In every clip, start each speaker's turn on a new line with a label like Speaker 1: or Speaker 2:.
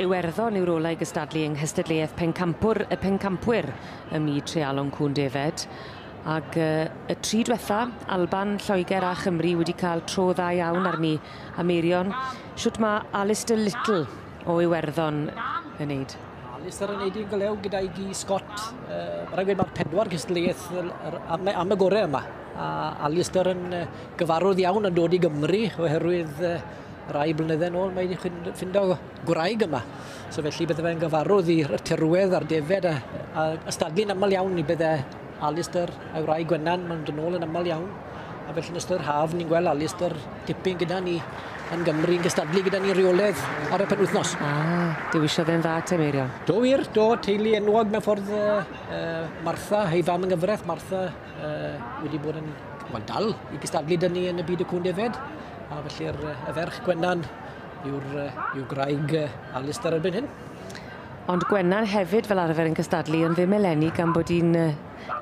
Speaker 1: Iwerddon yw'r ola i gystadlu yng nghystadleuaeth pencampwr y pencampwyr ym myd treialon cŵn defed. Ag y tri diwetha, Alban, Lloegr a Chymru wedi cael tro dda iawn arni. A Meirion, shwt ma' Alistair Little o Iwerddon yn neud?
Speaker 2: Alistair yn neud i'n golew gyda'i gi Scott. Ma' raid gweud ma'r pedwar cystadleuaeth am, am y gorau yma. A Alistair yn gyfarwydd iawn yn dod i Gymru oherwydd rai blynydde nôl mae wedi ffindo gwraig yma. So felly bydde fe'n gyfarwydd i'r tirwedd a'r defed a ystadlu'n aml iawn i bydde Alistair a'i wraig Gwennan, maen nhw'n dod nôl yn aml iawn. A felly yn ystod yr haf ni'n gweld Alistair tipyn gyda ni yn Gymru yn gystadlu gyda ni reoledd ar y penwythnos.
Speaker 1: Ah, dewisiodd e'n dda te, Meirion.
Speaker 2: Do wir, do, teulu enwog mewn ffordd Martha, ei fam yng nghyfraith, Martha wedi bod yn, wel, dal i gystadlu 'da ni yn y byd y cŵn defed. A felly'r y ferch Gwennan yw'r gwraig Alistair erbyn hyn.
Speaker 1: Ond Gwennan hefyd fel arfer yn cystadlu, ond ddim eleni gan bod hi'n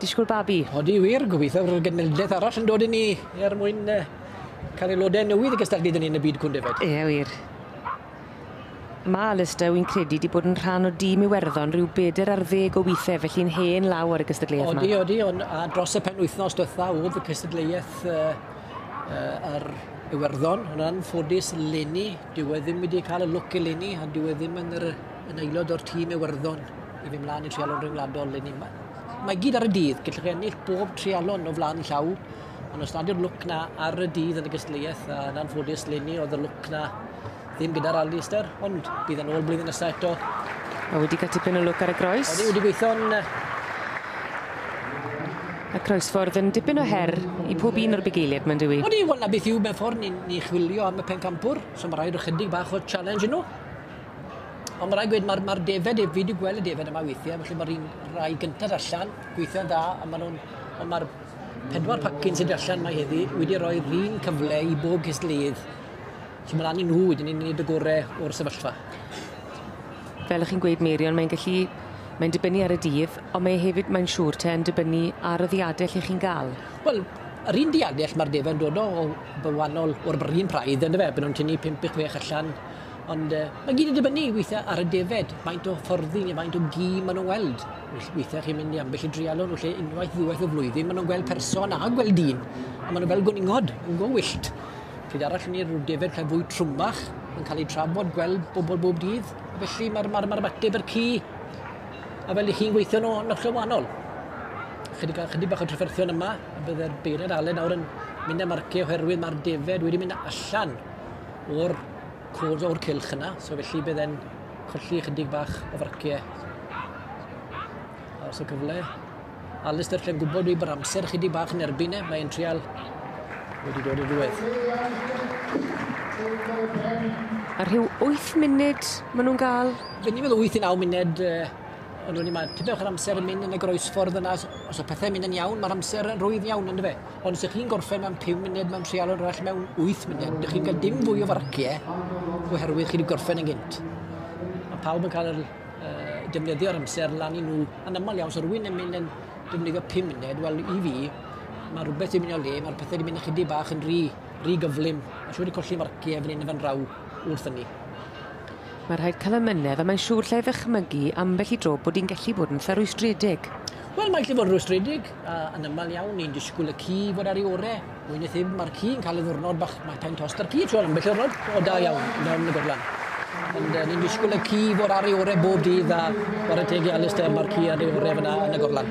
Speaker 1: disgwyl babi.
Speaker 2: Odi wir, gobeithio bod y genedlaeth arall yn dod i ni er mwyn cael aelodau newydd i gystadlu 'da ni yn y byd cŵn defed.
Speaker 1: Ie, wir. Mae Alistair, wy'n credu, wedi bod yn rhan o dîm Iwerddon rhyw 40 o weithiau, felly'n hen law ar y gystadleuaeth yma.
Speaker 2: Odi, odi, ond a dros y penwythnos diwetha oedd y cystadleuaeth ar Iwerddon, ond anffodus leni, dyw e ddim wedi cael y lwc eleni, a dyw e ddim yn aelod o'r tîm Iwerddon i fynd mlaen i treialon rhyngwladol leni. Mae gyd ar y dydd, gallwch chi ennill bob treialon o flaen llaw, ond os nad yw'r lwc na ar y dydd yn y gystadleuaeth, a yn anffodus leni oedd y lwc na ddim gyda'r Alistair, ond bydd yn ôl blwyddyn nesaf eto.
Speaker 1: Mae wedi cael tipyn o lwc ar y groes.
Speaker 2: Odi, wedi gweithio'n
Speaker 1: Y croesffordd yn dipyn o her i pob un o'r bugeiliaid, mae'n dywi.
Speaker 2: Odi, wel na beth yw mewn ffordd, ni chwilio am y pencampwr, so mae rhaid ychydig bach o challenge yn nhw. Ond mae rhaid gweud, mae'r defed, fi wedi gweld y defed yma weithiau, felly mae'r un rai gyntaf allan, gweithio'n dda, a maen nhw'n, ond mae'r pedwar pacyn sydd allan mae heddi wedi rhoi'r un cyfle i bob cystadleuydd. So mae lan i nhw wedyn i wneud y gorau o'r sefyllfa.
Speaker 1: Fel ych chi'n gweud, Meirion, mae'n dibynnu ar y dydd, ond mae hefyd, mae'n siŵr te, yn dibynnu ar y ddiadell ych chi'n gael.
Speaker 2: Wel, yr un diadell mae'r defed yn dod o wahanol o'r un praidd, yndyfe, bod nhw'n tynnu 5 i 6 allan. Ond mae gyd yn dibynnu weithiau ar y defed, faint o fforddi neu faint o gi maen nhw'n weld. Weithiau chi'n mynd i ambell i dreialon, felly unwaith ddiwaith y flwyddyn, maen nhw'n gweld person a gweld dyn, a maen nhw fel gwningod, yn go wyllt. Pryd arall ni rhyw defed lle fwy trwmach, yn cael ei trafod, gweld bobl bob dydd. Felly mae'r ymateb i'r ci, a fel i chi'n gweithio nhw yn hollol wahanol. Chydig bach o trafferthion yma, a bydde'r beirniad Aled nawr yn mynd â marciau oherwydd mae'r defed wedi mynd allan o'r cod o'r cylch yna, so felly bydde'n colli chydig bach o farciau. Aros y cyfle. Alistair lle'n gwybod wedi bod amser chydig bach yn erbyn e, mae'n trial wedi dod i'r diwedd.
Speaker 1: A rhyw 8 munud maen nhw'n gael?
Speaker 2: Fe ni'n meddwl 8 i 9 munud, ond o'n i'n meddwl, tipyn o'r amser yn mynd yn y groesffordd yna, os y pethau'n mynd yn iawn, mae'r amser yn rhwydd iawn, yndyfe? Ond os ydych chi'n gorffen mewn 5 munud mewn treialon arall mewn 8 munud, ydych chi'n cael dim fwy o farciau oherwydd chi wedi gorffen yn gynt. Mae pawb yn cael defnyddio'r amser lan i nhw yn aml iawn. So rhywun yn mynd yn defnyddio 5 munud, wel i fi, mae rhywbeth yn mynd o le, mae'r pethau wedi mynd ychydig bach yn rhy gyflym. A siŵr wedi colli marciau fan hyn a fan draw wrth hynny.
Speaker 1: Mae rhaid cael ymynedd, a mae'n siŵr lle ddychmygu ambell i dro bod hi'n gallu bod yn eitha rwystredig.
Speaker 2: Wel, mae'n gallu bod yn rwystredig, a yn aml iawn, ni'n disgwyl y ci fod ar ei orau. Mwy na ddim, mae'r ci yn cael ei ddwrnod bach, mae pen tost ar ci, ti'n ambell i ddwrnod, o da iawn, yn y gorlan. Ond ni'n disgwyl y ci fod ar ei orau bob dydd, a chwarae teg i Alistair, mae'r ci ar ei orau fyna yn y gorlan.